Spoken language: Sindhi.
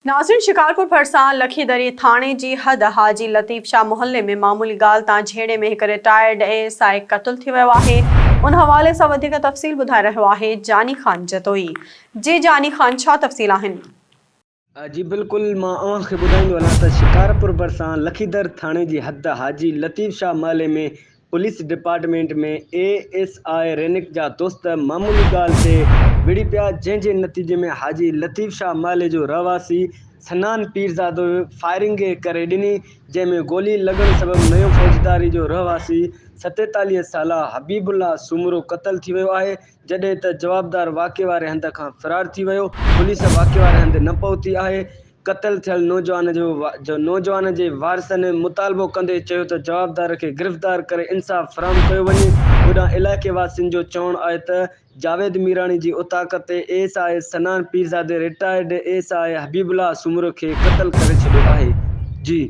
ناظرين شڪارپور ڀرسان لکي دري ٿاڻي جي حد حاجي لطيف شاهه محلي ۾ معمولي ڳالهه تان جهيڙي ۾ هڪ رٽائرڊ اي ايس I قتل ٿي ويو آهي ان حوالي سان وڌيڪ تفصيل ٻڌائي رهيو آهي جاني خان جتوئي جي جاني خان ڇا تفصيل آهن. جي بلڪل مان اوهان کي ٻڌائيندو هلان ته شڪارپور ڀرسان لکيدر ٿاڻي جي حد حاجي لطيف شاهه محلي ۾ police department ۾ A S I rank جا دوست معمولي ڳالهه تي وڙهي پيا، جنهن جي نتيجي ۾ حاجي لطيف شاهه محلي جو رهواسي سنان پيرزادو فائرنگ ڪري ڏني، جنهن ۾ گولي لڳڻ سبب نيو فوجداري جو رهواسي 47 سالا حبيب الله سومرو قتل ٿي ويو آهي، جڏهن ته جوابدار واقعي واري هنڌ کان فرار ٿي ويو، پوليس واقعي واري هنڌ نه پهتي آهي، قتل ٿيل نوجوان جو نوجوان جي وارثن مطالبو ڪندي چيو ته جوابدار کي گرفتار ڪري انصاف فراهم ڪيو وڃي، هوڏانهن علائقي واسين جو چوڻ آهي ته جاويد ميراڻي جي اوطاق تي A S I Sanan Pirzado retired A S I Habib Ullah Soomro کي قتل ڪري ڇڏيو آهي. جي.